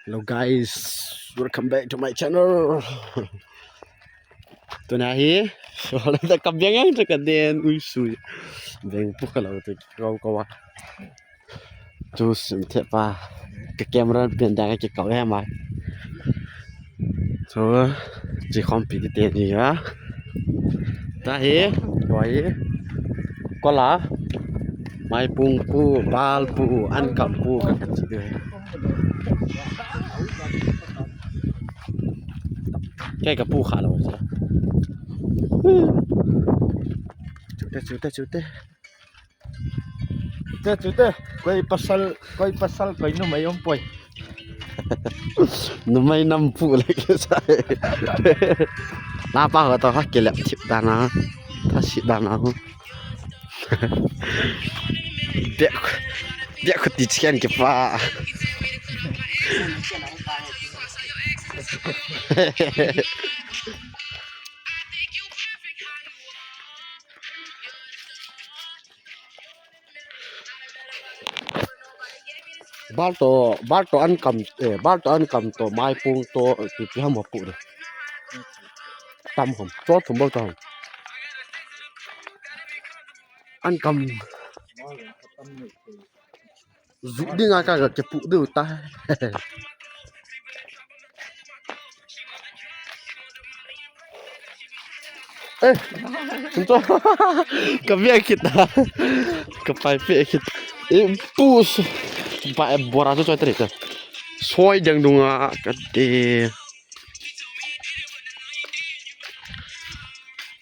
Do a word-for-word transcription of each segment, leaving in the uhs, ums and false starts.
Hello guys, welcome back to my channel. Tuna hi, so la ta ka beng ang ta ka den ui sui. Beng pu ka lo te kau kau a. Tu sim the pa. Ka camera ben da ka kau he mai. So, chi khom pi te ni ya. Ta hi, koi. Kola. Maipung pu, bal pu, ankam pu, ka ka chi de. Kei ka pu kha lo sa. Chute, chute, chute. Chute, chute. Koi pasal, koi pasal, koi numei um poi. Numei nam pu le ke sa. Na pa ho to ha ke le thip da na. Tha si da na ho. Bek, bek khuti chian ke pa. Bal to, bal to ankam, eh, bal to ankam to, maipung to, ti, ti ham ho pu de. Tam hom, to thum bal to hom. Ankam. Zu ding a ka, ka ke pu de ta. Eh, tum to. Ka bia kita. Ka pai pe kita. Eh, pus. Ba bora to choi tari ta. Soi dang dunga ka de.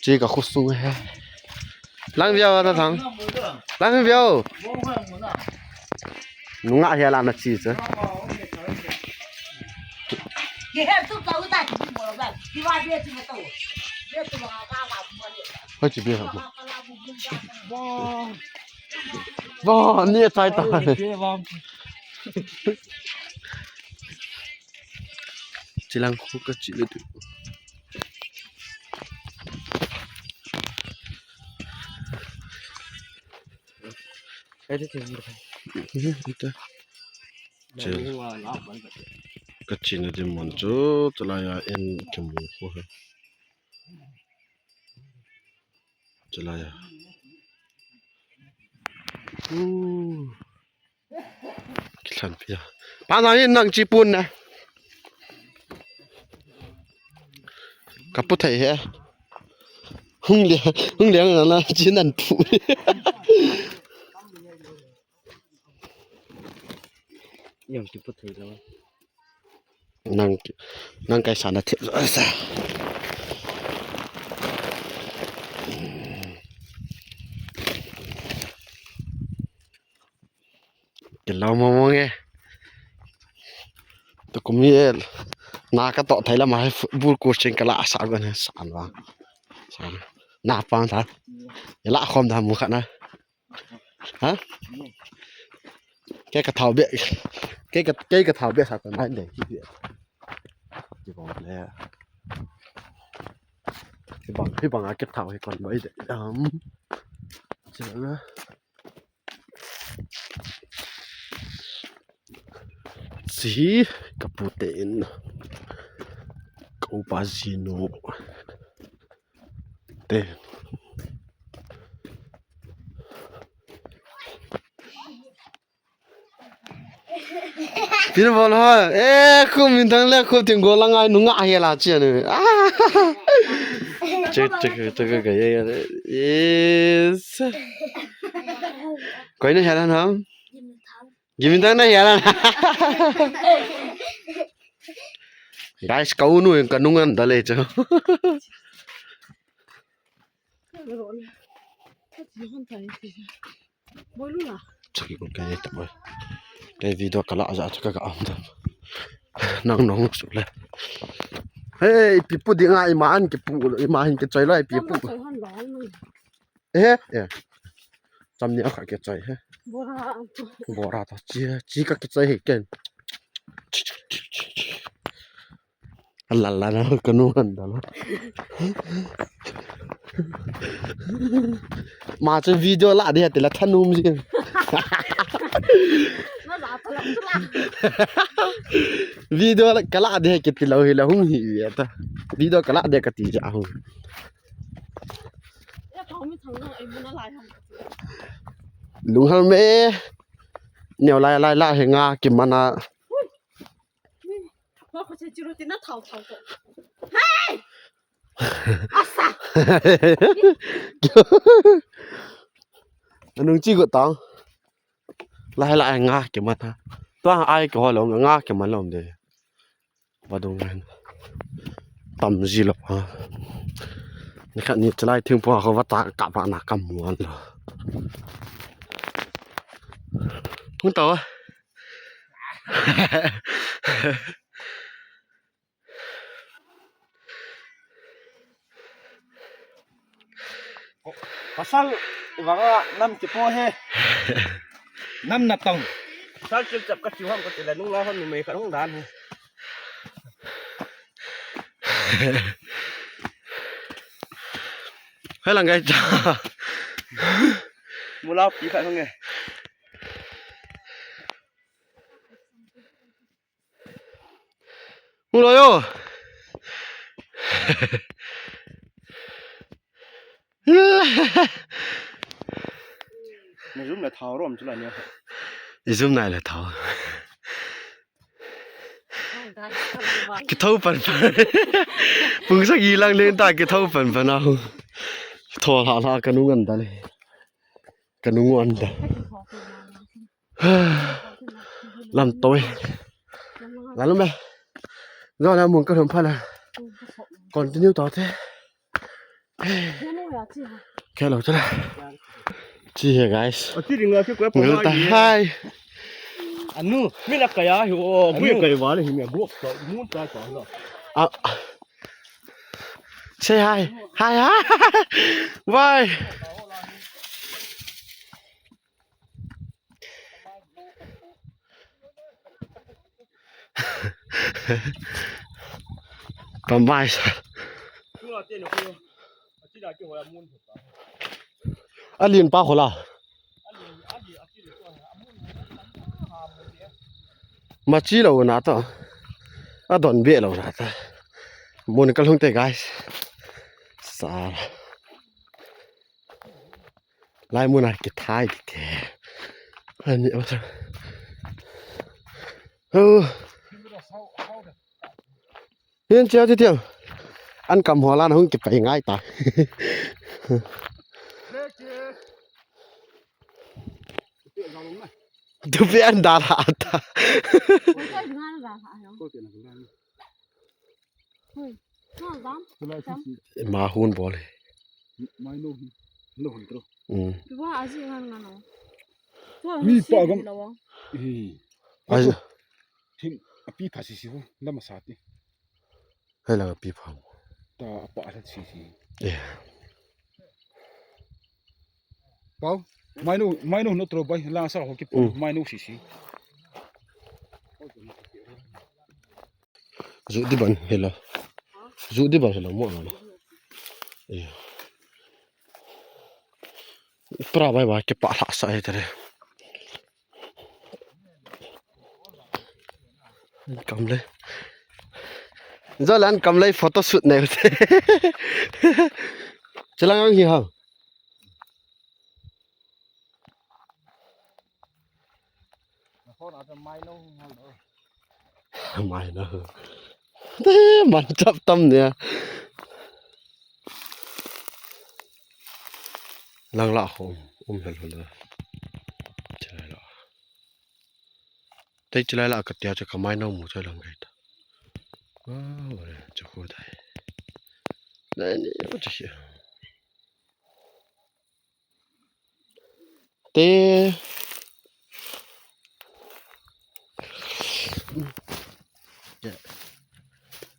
Chi ka khusung he. Lang viau ta thang. Lang viau. Nunga hia la na chi cha. Hoi chi bia ha. Bo, ni chai ta. Chilang khu ka chi le tu. Ita. Chil. Ka china di mon chu, chalai a in kimu khu he. Chalai a. Uh. Kilhan pia. Pa nang in nang chi pun na. Ka pu thei he. Hung le, hung le na chi nan pu. Yang chi pu thei lo. Nang, nang kai sa na thip sa. Kilo mo mo nge. Tu kumi e. Na ka to thai la ma hai bul ko ching kala sa go na sa an wa. Sa. Na pa ta. Ila khom da mu kha na. Ha? Kei ka thau be. Kei ka, kei ka thau be sa ko mai de. Ki bang le. Ki bang, ki bang a ke thau he kon mai de. Um. Chi na. Chi ka pu te in. Ka upa jinu. Te. Pin bol ho. Eh, khu min thang le khu ting go la ngai nu nga he la chi anu. Ah. Che, che, che, che, che, ye, ye. Yes. Koi na he la na. Gimin thang na he la. Guys, ka u nu ka nung an da le cho. Chaki ko kai ta boy. Kai video kala ja chaka ka am da. Nang nong su le. Hey, pipu dinga iman kipu, iman kichoi lai pipu. Eh, eh. Cham ni a kha kichoi he. Bora. Bora ta chi, chi ka kichoi he ken. Lala na ka nu han da la. Ma chu video la de te la thanum ji. Na la ta la Video la, kala de kiti lou hi la hung hi ve ta. Video kala de kati ja hung. Lunghel me. Neo lai lai la he nga kimana. Hey! Asa! Anung chi go tang. Lai lai nga kimana. Tua ai ko lo nga kiman lom de. Vadung ngan. Tam ji lo ha. Ni khat ni chalai thing po ko vata ka pa na kam muan lo. Hung tau. Pasal vanga nam kipo he. Nam na tong. Pasal chip chap ka chiu ham ka chila nung la hon numei ka nung dan he. Hai lang gai cha. Mula pi ka nung e. Hung lo yo. Ni zum le thau rom chu la ni. I zum nai le thau. Kithou pan pan. Pung sagi lang leng ta kithou pan pan a. Tho la la ka nung an da le. Ka nung an da. Lam toi. Lalu me. Zo na mun ka thum phala. Continue to te. Kelo chala. Chi he guys. Ati ring la ki ko pa. Ngul ta hai. Anu, mi na kaya hi o, bu kaya wale hi mi go. Mun ta ta. Ah. Say hi. Hi hi. Bye. Pambai sa. Alin pa khola. Machi lo na to. Adon be lo na ta. Mun kal hung te guys. Sa. Lai mun a kithai kike. Ani o. Oh. Hin chia ti tiang. An kam hola na hung kipai ngai ta. Tu pe an da la ta. Ui, ngan ra ha yo. Ui, ngan ra. Ma hun bol he. Mai no hi. No hun tro. Mm. Wa aji ngan ngan no. Mi pa gam. Aji. Thim api pha sisi ho. Lama sa ti. Hai la api pha. Ta apa alat sisi. Yeah. Pau, mai no, mai no no tro bai, lang sa ho ki pau, mm, mai no sisi. Ju di ban hela. Ju di ban hela mo na. Iya. Pra bai ba ke pa la sa he tare. Kam le. Jolan kam le photo shoot ne. Chelang ang hi ha. Mai no. Man chap tam ne. Lang la khom um hel hel. Chelai la. Tei chelai la ka tia cha ka mai no mu cha lang kai ta. Wow, re, cha khu dai. Nai ni, o cha hia. Te. Te.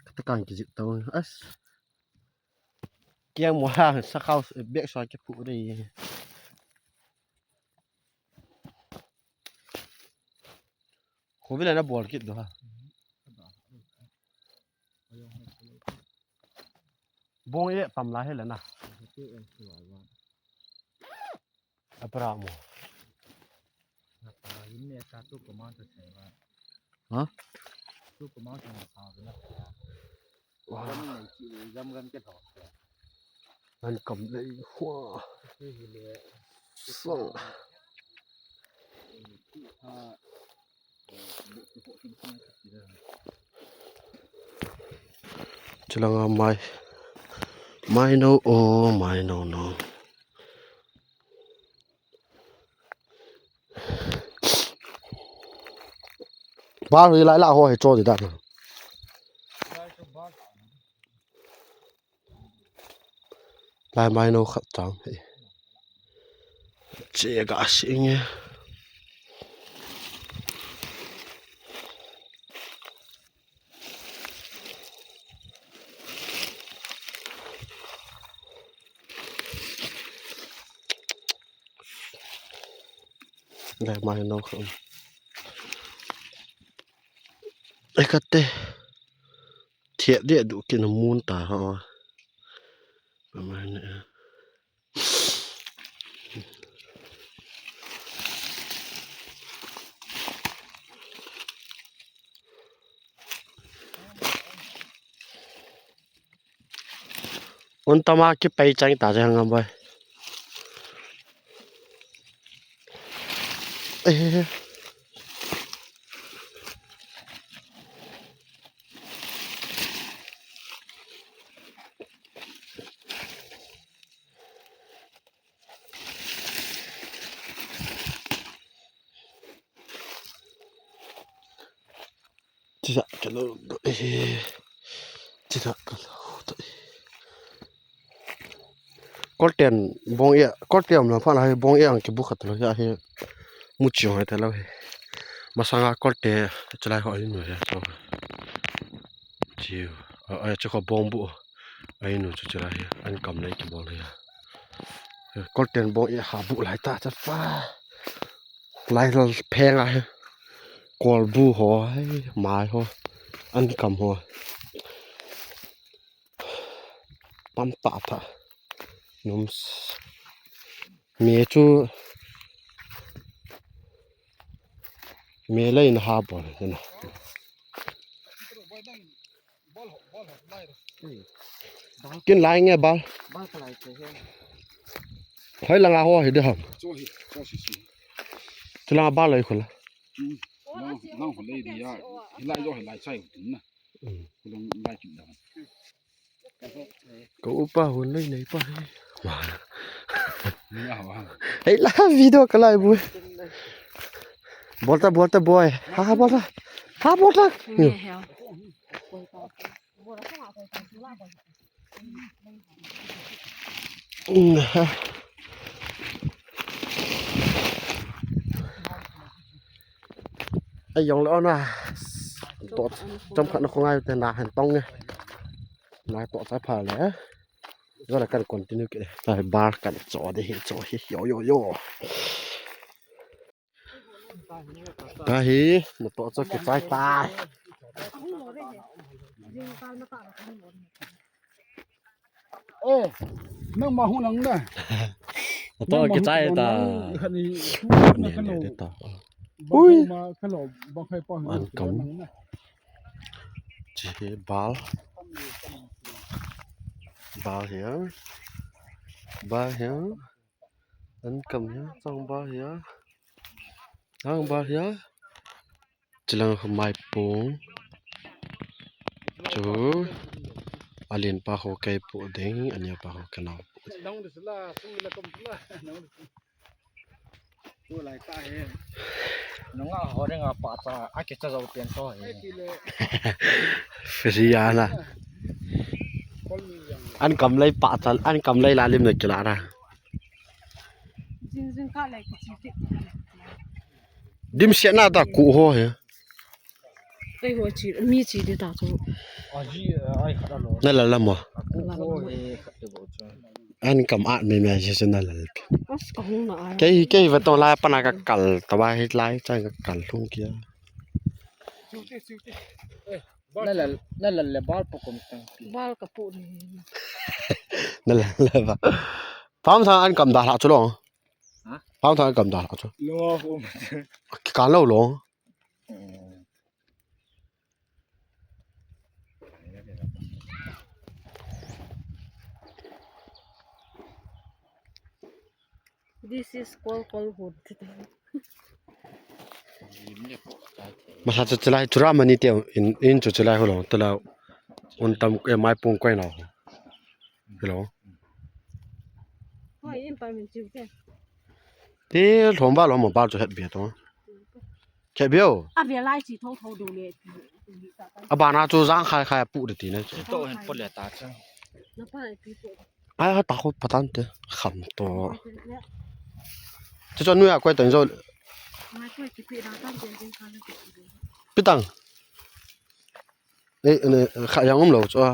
Ka ta kang ki jip ta as. Kiang mo ha, sa khau, bek sa ki phu dai. Khovel a na bol kit do ha. Bong e tam la he la na. Apra mo. Ha? An kam lei hua. Sang. Chulanga mai. Mai no o, mai no no. Bar hi lai la ho hi cho di dan. Lai mai no khat chang hi. Che ga sing e. Lai mai no khat. Ai kate. Thiat dia du kin mun ta ha. Pamai ne. Un tama kipai chang ta jang am bai. Eh. Chisa kalo do eh. Chisa kalo do eh. Kolten bong e, kolten na phan hai bong e ang kibu khat lo ya he. Muchi hoi ta lo he. Masanga kolte chulai ho ai nu ya cho. Chiu. A, a, chu ko bong bu. Ai nu chu chulai he. An kam lai kibol he. Kolten bong e ha bu lai ta cha pa. Lai lal pheng a he. Kol bu ho, hai, mai ho. An kam ho. Tam ta ta. Nums. Me chu. Me lai na ha bol na. Kin lai nge bal. Bal ka lai che he. Hoi langa ho hi de ham. Cho hi, cho si si. Chu langa bal lai khula. Hmm. Lang, lang ho lai di ya. Hi lai jo hi lai chai tin na. Hmm. Lang lai kin da. Ko upa hun lai nei pa hi. Nga wa. Hei la video ka lai bu. Bolta, bolta boy. Ha, ha, bolta. Ha, bolta. Nge heo. Ai yong lo na. To cham khat na ko ngai te na han tong nge. Na to sa pha le. Yo la kan continue ke. Ta bar kan cho de hi cho hi yo yo yo. Ta hi, na to cho ke chai ta. Eh, nang ma hu nang na. Na to ke chai ta. Nang ma hu nang na ka lo. Ui. Ma ka lo ba khai pa. An kam. Chi he bal. Bal here. Bal here. An kam hia, chang ba hia. Chang ba hia. Chilang khu mai pung. Chu. Alin pa khu kei pu ding, ania pa khu kanao. Tu lai ta he. Nunga ho ding a pa cha, a ke cha zo pian to he. Fisiana. An kam lai pa cha, an kam lai la lim na kila na. Jing jing ka lai ki chi ti. Dim sia na ta ku ho he. Ai ho chi, mi chi de ta chu. A ji, ai khat a lo. Na la la mo. Ku ho he khat de bo chu. An kam at me me ji se na la. As ka hung na ai. Kei, kei va to la pa na ka kal, ta ba hi lai cha ka kal lung kia. Na la, na la le bal pa kom tang. Bal ka pu ni. Na la la ba. Pam sa an kam da la chu lo. Ha? Pang thang kam da chu. Lo fu. Ki kan lo lo. This is called called wood. Masa chu chilai chura mani te in in chu chilai ho lo tala un tam e mai pung koi na ho. Hello. Hoi in pa min chiu ke. Te lhom ba lhom ba chu het bia to. Khe bio. A ve lai chi tho tho du le. A bana chu jang khai khai pu de ti na. To hen pot le ta chu. Na pa ai pi po. Ai ha ta ko patan te kham to. Chu chu nuya koi tan jo. Mai koi ki pi da tan te din kha le. Pi tang. Ei, ene, kha yang um lo chu a.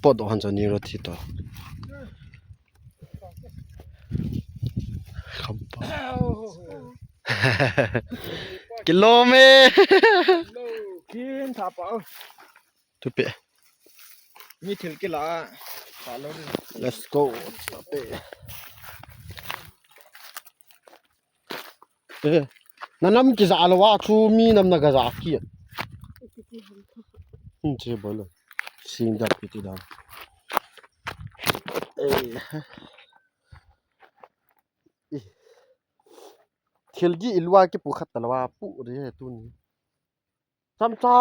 Pot do han chu ni ro thi to. Kham pa. Kilo me. Kin tha pa. Tu pe. Mi thil kila. Pa lo. Let's go. Stop it. Eh, na nam kija lo wa chu mi nam na gaja ki. Hin che bol. Sing da piti da. Eh. Eh. Thil gi ilwa ki pu khat talwa pu re tu ni. Chamcha,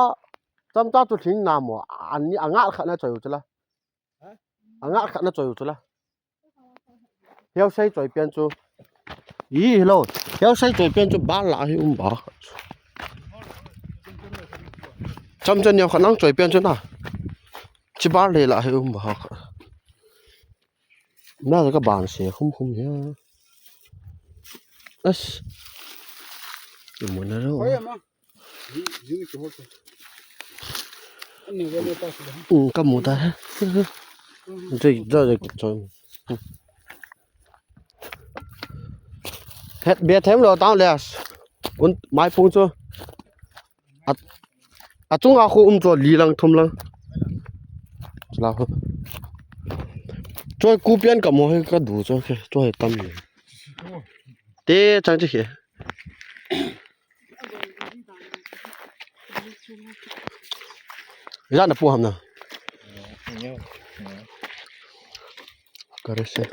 chamcha chu thing na mo. Ani anga khat na choi chu la. Anga khat na choi chu la. Hiau sai choi pian chu. I hello. Hiau sai choi pian chu bar la hi um ba. Cham chan hiau khat nang choi pian chu na. Chi bar le la hi um ba. Na ka ban se khum khum ya. As. Mo na ro. Oi, ama. Zi, zi ki hol. Ani wale pa su. Um, ka mu ta. Jai, jai, jai, jai. Het be them lo tang le. Un mai pung chu. A, a chunga khu um chu li lang thum lang. La khu. Choi ku pian ka mo he ka du chu ke. Choi tam ni. Te chang chi ke. Ijat na pu ham na. Kare se.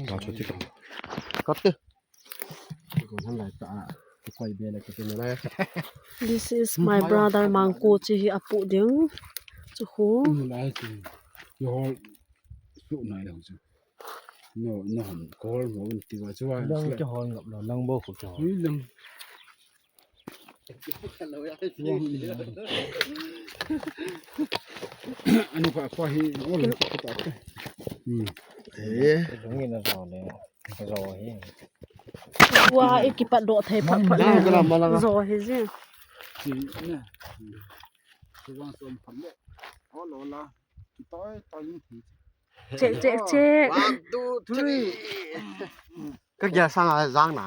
Ka chu ti ka. Kap te. Ko han lai ta. Ko koi be le ko te na lai. This is my brother Mangko chi hi apu ding. Chu khu. Lai chu. Yo su nai lo chu. No, no, call mo un ti wa chu wa. Lang ke hol ngap lo, lang bo khu ke hol. Ui, lang. Ani pa, pa hi, ol, pa ta. Hmm. Eh. Ngi na zo le. Zo hi. Wa, i kipat do thei phat phat. Lang, lang, lang. Zo hi ji. Ji, na. Chu wa som phat le. Ol, ol la. Toi, toi, ni. Check, check, check. One, two, three. Ka gya sang a jang na.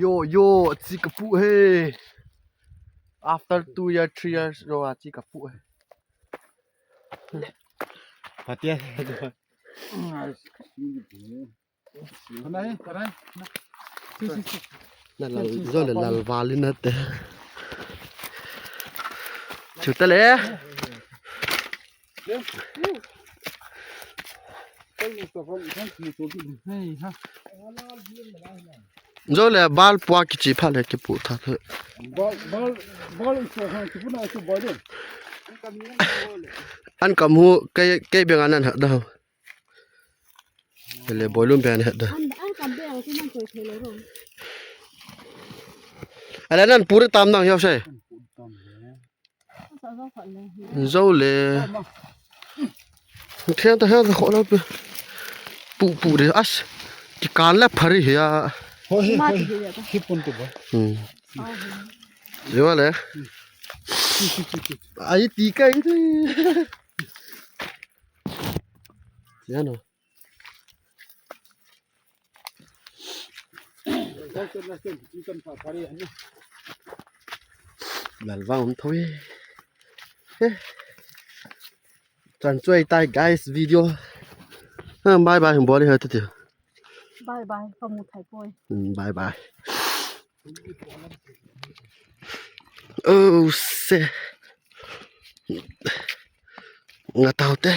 Yo, yo, chi ka pu he. After two years, three years, yo, a chi ka pu he. Patia. Kanai, kanai. Na lal, jo le lal valin na te. Chuta le. Jo le bal pua kichi pha le kipu tha phe. Bal, bal, bal so ha kipu na kipu bal. An kam hu kai, kai beng an an ha da. Le boilum pen he da. An, an kam be ang chu man choi thei lo ro. Ale nan puri tam nang hiau se. Sa zo khat le. Zo le. Thian ta hian kho lo pe. Pu pu re as. Ki kan le phari hia. Hoi, hoi. Ki pun tu ba. Hmm. Sa ho. Yo le. Ai ti kai. Thian no. Lal vang um thoi. Chan chuai tai guys video. Bye bye, bol hi hati ti. Bye bye, kamu thei poi. Bye bye. Oh se. Nga tau te.